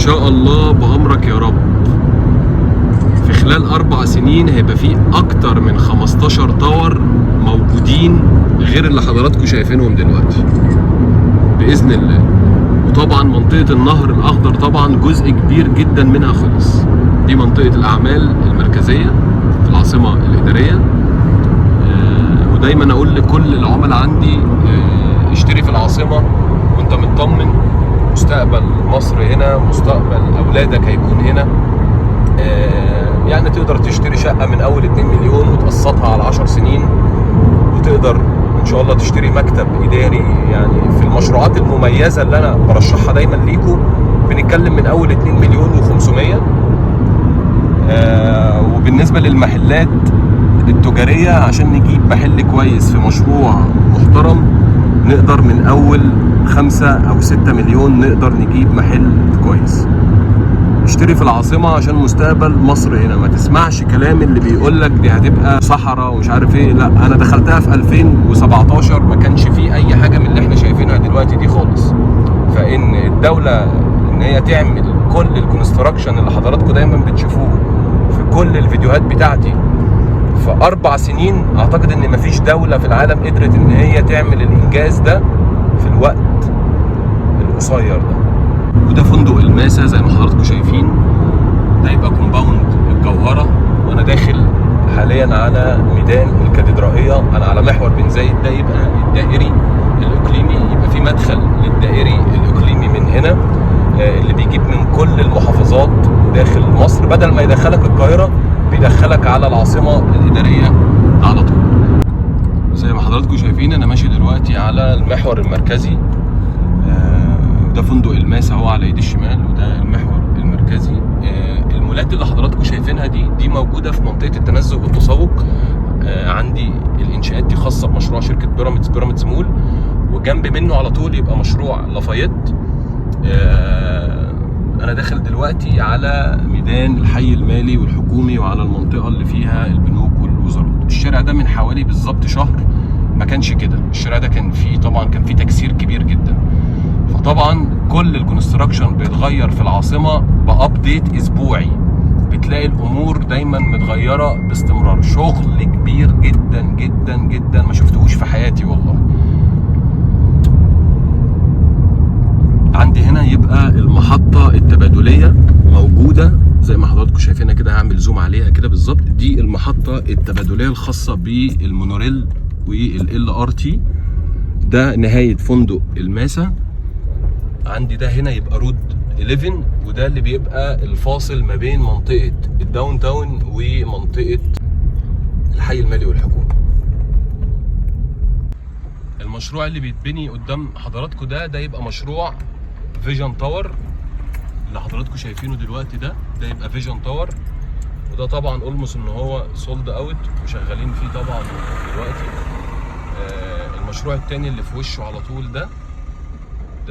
شاء الله بأمرك يا رب في خلال 4 سنين هيبقى فيه أكتر من 15 tower موجودين غير اللي حضراتكم شايفينهم دلوقتي بإذن الله. وطبعا منطقة النهر الأخضر طبعا جزء كبير جدا منها خلص. دي منطقة الأعمال المركزية في العاصمة الإدارية. ودايما أقول لكل العملاء عندي اشتري في العاصمة وانت مطمن، مستقبل مصر هنا، مستقبل أولادك هيكون هنا. يعني تقدر تشتري شقة من أول 2 مليون وتقسطها على 10 سنين، وتقدر إن شاء الله تشتري مكتب إداري. يعني في المشروعات المميزة اللي أنا برشحها دايما ليكم بنتكلم من أول 2 مليون و500. وبالنسبة للمحلات التجارية عشان نجيب محل كويس في مشروع محترم نقدر من أول 5 أو 6 مليون نقدر نجيب محل كويس. اشتري في العاصمة عشان مستقبل مصر هنا، ما تسمعش كلام اللي بيقولك دي هتبقى صحراء ومش عارف ايه. لا، انا دخلتها في 2017 ما كانش فيه اي حاجة من اللي احنا شايفينها دلوقتي دي خالص. فان الدولة ان هي تعمل كل ال construction اللي حضراتكم دايما بتشوفوه في كل الفيديوهات بتاعتي في 4 سنين، اعتقد ان مفيش دولة في العالم قدرت ان هي تعمل الانجاز ده في الوقت القصير ده. وده فندق الماسة زي ما حضراتكم شايفين، ده يبقى compound الجوهرة. وانا داخل حاليا على ميدان الكاتدرائية، انا على محور بن زايد. ده يبقى الدائري الاقليمي، يبقى في مدخل للدائري الاقليمي من هنا، اللي بيجيب من كل المحافظات داخل مصر، بدل ما يدخلك القاهرة بيدخلك على العاصمة الإدارية على طول. زي ما حضراتكم شايفين انا ماشي دلوقتي على المحور المركزي. ده فندق الماسة اهو على ايد الشمال، وده المحور المركزي. المولات اللي حضراتكم شايفينها دي موجودة في منطقة التنزه والتسوق. عندي الانشاءات دي خاصة بمشروع شركة بيراميدز، بيراميدز مول، وجنب منه على طول يبقى مشروع لافايت. انا داخل دلوقتي على ميدان الحي المالي والحكومي وعلى المنطقة اللي فيها البنوك والوزارات. الشارع ده من حوالي بالظبط شهر ما كانش كده، الشارع ده كان فيه طبعا كان فيه تكسير كبير جدا. فطبعا كل ال construction بيتغير في العاصمة ب update اسبوعي، بتلاقي الامور دايما متغيرة باستمرار. شغل كبير جدا جدا جدا ما شفتهوش في حياتي والله. عندي هنا يبقى المحطة التبادلية موجودة زي ما حضراتكم شايفينها كده، هعمل zoom عليها كده بالظبط. دي المحطة التبادلية الخاصة بالمونوريل وال LRT. ده نهاية فندق الماسة. عندي ده هنا يبقى road 11، وده اللي بيبقى الفاصل ما بين منطقة ال downtown ومنطقة الحي المالي والحكومي. المشروع اللي بيتبني قدام حضراتكم ده يبقى مشروع Vision Tower اللي حضراتكم شايفينه دلوقتي، ده يبقى Vision Tower. وده طبعا almost ان هو sold out وشغالين فيه طبعا دلوقتي. المشروع التاني اللي في وشه على طول ده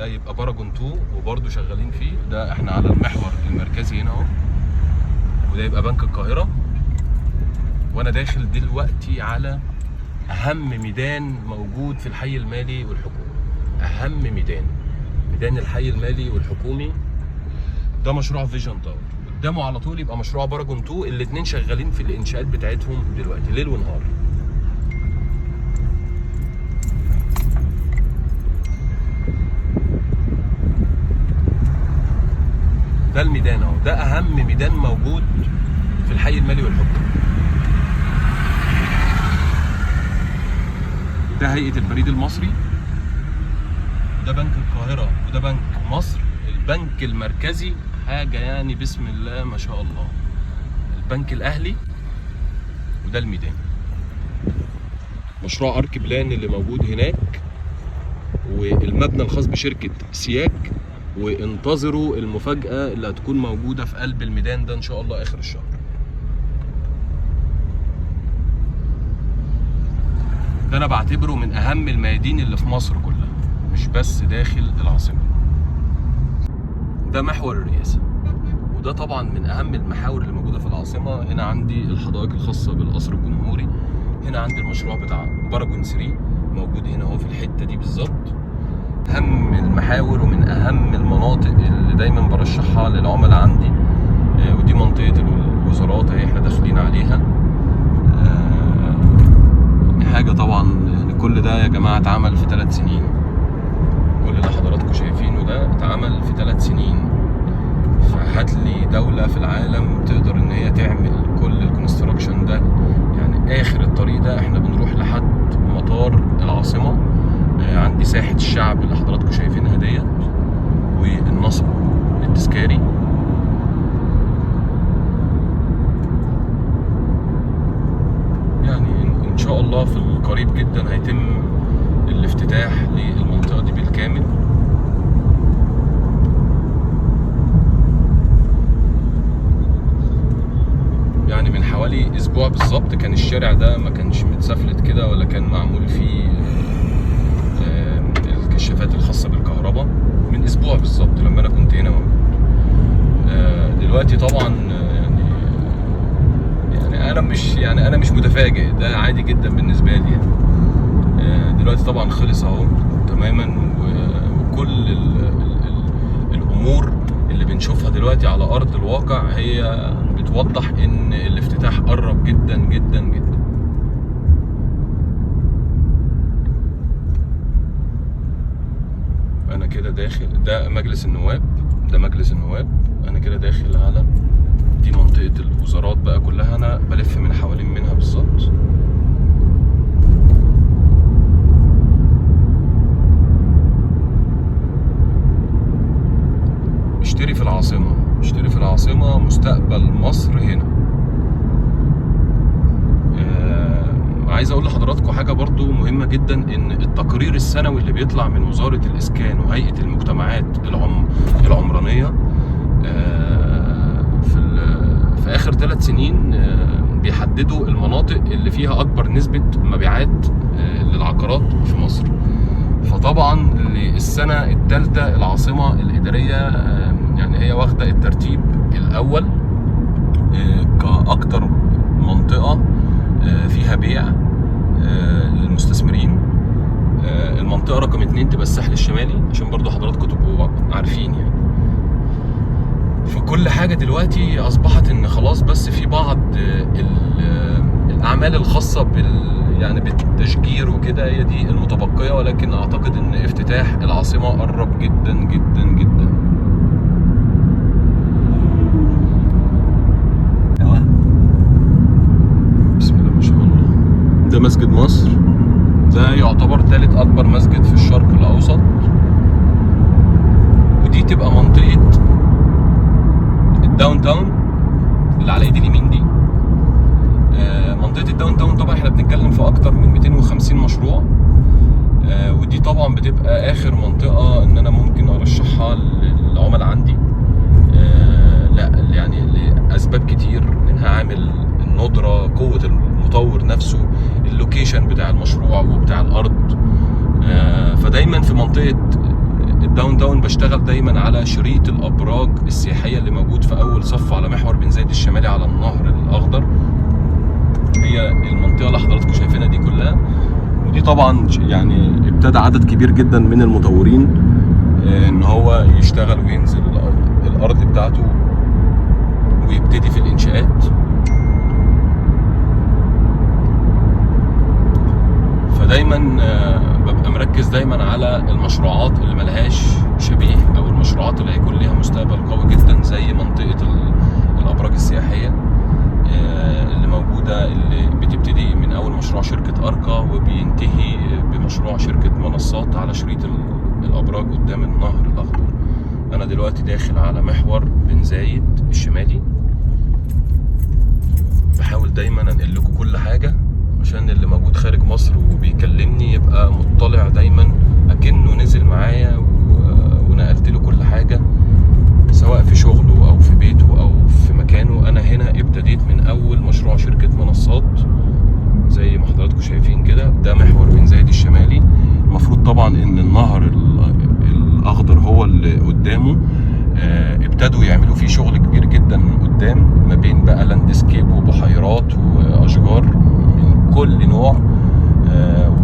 يبقى باراجون 2 وبرده شغالين فيه. ده احنا على المحور المركزي هنا اهو، وده يبقى بنك القاهرة. وانا داخل دلوقتي على اهم ميدان موجود في الحي المالي والحكومي، اهم ميدان، ميدان الحي المالي والحكومي. ده مشروع Vision Tower، قدامه على طول يبقى مشروع باراجون 2. الاتنين شغالين في الانشاءات بتاعتهم دلوقتي ليل ونهار. ده الميدان اهو، ده اهم ميدان موجود في الحي المالي والحكومي. ده هيئة البريد المصري، ده بنك القاهرة، وده بنك مصر، البنك المركزي، حاجة يعني بسم الله ما شاء الله. البنك الأهلي، وده الميدان. مشروع أرك بلان اللي موجود هناك، والمبنى الخاص بشركة سياج. وانتظروا المفاجأة اللي هتكون موجودة في قلب الميدان ده إن شاء الله آخر الشهر. ده أنا بعتبره من أهم الميادين اللي في مصر كلها، مش بس داخل العاصمة. ده محور الرئاسة، وده طبعا من أهم المحاور اللي موجودة في العاصمة. هنا عندي الحدائق الخاصة بالقصر الجمهوري، هنا عندي المشروع بتاع باراجون 3 موجود هنا اهو في الحتة دي بالظبط. أهم المحاور ومن أهم المناطق المناطق اللي دايما برشحها للعملاء عندي. ودي منطقة الوزارات اهي احنا داخلين عليها. حاجة طبعا يعني كل ده يا جماعة اتعمل في 3 سنين، كل اللي حضراتكم شايفينه ده اتعمل في 3 سنين. فهات لي دولة في العالم تقدر ان هي تعمل كل ال construction ده. يعني اخر الطريق ده احنا بنروح لحد مطار العاصمة، عندي ساحة الشعب اللي حضراتكم شايفينها ديت، والنصب التذكاري. يعني ان شاء الله في القريب جدا هيتم الافتتاح للمنطقة دي بالكامل. يعني من حوالي اسبوع بالظبط كان الشارع ده ما كانش متسفلت كده، ولا كان معمول فيه الكشافات الخاصة بالكهرباء، من اسبوع بالظبط لما انا كنت هنا موجود. دلوقتي طبعا يعني انا مش متفاجئ، ده عادي جدا بالنسبة لي يعني. دلوقتي طبعا خلص اهو تماما، وكل ال ال ال الامور اللي بنشوفها دلوقتي على ارض الواقع هي بتوضح ان الافتتاح قرب جدا جدا جدا. انا كده داخل، ده مجلس النواب، ده مجلس النواب. انا كده داخل على دي منطقة الوزارات بقى كلها، انا بلف من حوالين منها بالظبط. اشتري في العاصمة، اشتري في العاصمة، مستقبل مصر هنا. عايز اقول لحضراتكم حاجة برضو مهمة جدا، ان التقرير السنوي اللي بيطلع من وزارة الاسكان وهيئة المجتمعات العمرانية في اخر 3 سنين بيحددوا المناطق اللي فيها اكبر نسبة مبيعات للعقارات في مصر. فطبعا للسنة الثالثة العاصمة الإدارية يعني هي واخدة الترتيب الأول كأكتر منطقة فيها بيع للمستثمرين. المنطقة رقم 2 تبقى الساحل الشمالي، عشان برضو حضراتكم تبقوا عارفين يعني. فكل حاجة دلوقتي أصبحت إن خلاص، بس في بعض الأعمال الخاصة يعني بالتشجير وكده هي دي المتبقية، ولكن أعتقد إن افتتاح العاصمة قرب جدا جدا جدا. بسم الله ما شاء الله. ده مسجد مصر، ده يعتبر ثالث أكبر مسجد في الشرق الأوسط، ودي تبقى منطقة ال downtown اللي على ايدي اليمين دي. منطقة ال downtown طبعا احنا بنتكلم في اكتر من 250 مشروع، ودي طبعا بتبقى اخر منطقة ان انا ممكن ارشحها للعملاء عندي. لا يعني لاسباب كتير، منها عامل الندرة، قوة المطور نفسه، ال location بتاع المشروع وبتاع الارض. فدايما في منطقة ال downtown بشتغل دايما على شريط الابراج السياحية اللي موجود في اول صف على محور بن زايد الشمالي على النهر الاخضر، هي المنطقة اللي حضراتكم شايفينها دي كلها. ودي طبعا يعني ابتدى عدد كبير جدا من المطورين ان هو يشتغل وينزل الارض بتاعته ويبتدي في الانشاءات. فدايما ببقى مركز دايما على المشروعات اللي ملهاش شبيه، او المشروعات اللي هيكون ليها مستقبل قوي جدا، زي منطقة الابراج السياحية اللي موجودة، اللي بتبتدي من اول مشروع شركة اركا وبينتهي بمشروع شركة منصات على شريط الابراج قدام النهر الاخضر. انا دلوقتي داخل على محور بن زايد الشمالي، بحاول دايما انقل لكم كل حاجة عشان اللي موجود خارج مصر وبيكلمني يبقى مطلع دايما اكنه نزل معايا ونقلت له كل حاجة، سواء في شغله او في بيته او في مكانه. انا هنا ابتديت من اول مشروع شركة منصات زي ما حضراتكم شايفين كده، ده محور بن زايد الشمالي. المفروض طبعا ان النهر الاخضر هو اللي قدامه، ابتدوا يعملوا فيه شغل كبير جدا قدام، ما بين بقى landscape وبحيرات واشجار من كل نوع.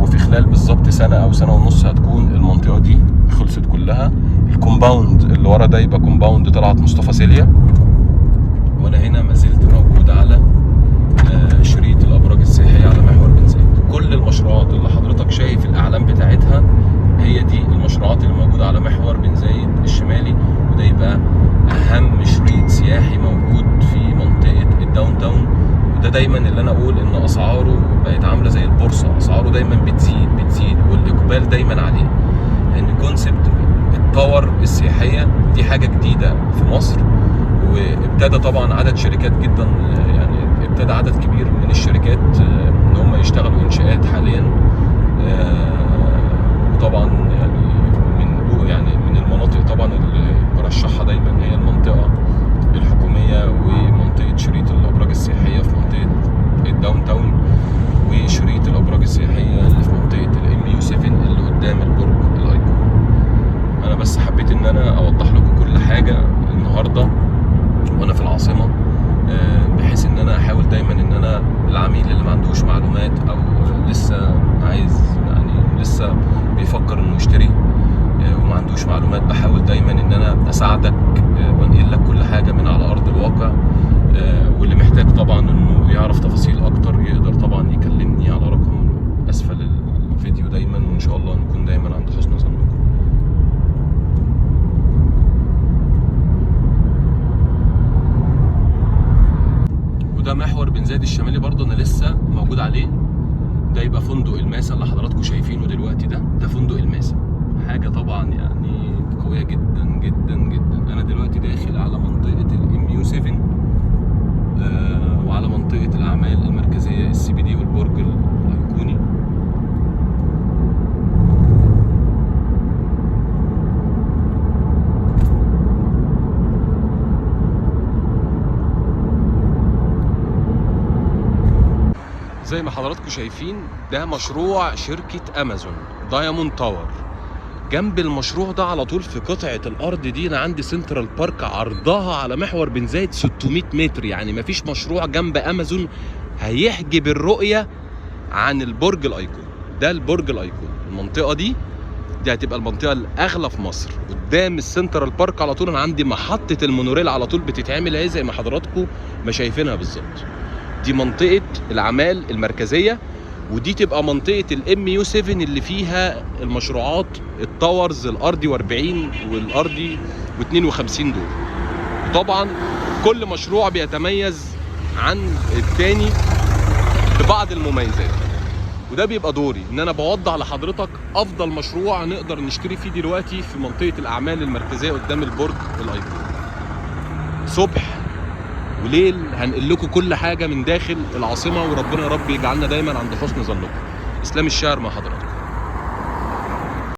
وفي خلال بالظبط سنة او سنة ونص هتكون المنطقة دي خلصت كلها. ال compound اللي ورا ده يبقى compound طلعت مصطفى سيليا. وانا هنا ما زلت موجود على شريط الابراج السياحية على محور بن زايد. كل المشروعات اللي حضرتك شايف الاعلام بتاعتها هي دي المشروعات اللي موجودة على محور بن زايد الشمالي، وده يبقى اهم شريط سياحي موجود في منطقة ال downtown. وده دايما اللي انا اقول ان اسعاره بقت عامله زي البورصة، اسعاره دايما بتزيد بتزيد والاقبال دايما عليه، لان concept ال tower السياحية دي حاجة جديدة في مصر، وابتدى طبعا عدد شركات جدا، يعني ابتدى عدد كبير من الشركات ان هم يشتغلوا انشاءات حاليا. وطبعا يعني من المناطق طبعا اللي برشحها دايما هي المنطقة الحكومية ومنطقة شريط الابراج السياحية في منطقة ال downtown، وشريط الابراج السياحية اللي في منطقة ال MU 7 اللي قدام البرج الايقوني. انا بس حبيت ان انا اوضح لكم كل حاجة النهارده وانا في العاصمة، بحيث ان انا احاول دايما ان انا العميل اللي ما عندوش معلومات او لسه عايز يعني لسه بيفكر انه يشتري وما عندوش معلومات، بحاول دايما ان انا اساعدك وانقل لك كل حاجة من على ارض الواقع. واللي محتاج طبعا انه يعرف تفاصيل اكتر يقدر طبعا يكلمني على رقم اسفل الفيديو دايما، وان شاء الله نكون دايما عند حسن ظنكم. وده محور بن زايد الشمالي برضه انا لسه موجود عليه. ده يبقى فندق الماسة اللي حضراتكم شايفينه دلوقتي، ده فندق الماسة، حاجة طبعا يعني قوية جدا جدا جدا. انا دلوقتي داخل على منطقة ال MU 7 وعلى منطقة الاعمال المركزية ال CBD والبرج الايقوني. زي ما حضراتكم شايفين ده مشروع شركة امازون Diamond Tower. جنب المشروع ده على طول في قطعة الارض دي انا عندي Central Park عرضها على محور بن زايد 600 متر، يعني مفيش مشروع جنب امازون هيحجب الرؤية عن البرج الايقوني. ده البرج الايقوني، المنطقة دي هتبقى المنطقة الاغلى في مصر. قدام ال Central Park على طول انا عندي محطة المونوريل على طول بتتعمل اهي زي ما حضراتكم ما شايفينها بالظبط. دي منطقة الأعمال المركزية، ودي تبقى منطقة ال MU 7 اللي فيها المشروعات ال towers الأرضي و40 والأرضي و52 دول. وطبعا كل مشروع بيتميز عن التاني ببعض المميزات، وده بيبقى دوري ان انا بوضع لحضرتك افضل مشروع نقدر نشتري فيه دلوقتي في منطقة الأعمال المركزية قدام البرج الأيقوني. صبح وليل هنقل لكم كل حاجة من داخل العاصمة، وربنا يا رب يجعلنا دايما عند حسن ظنكم. اسلام الشاعر مع حضراتكم.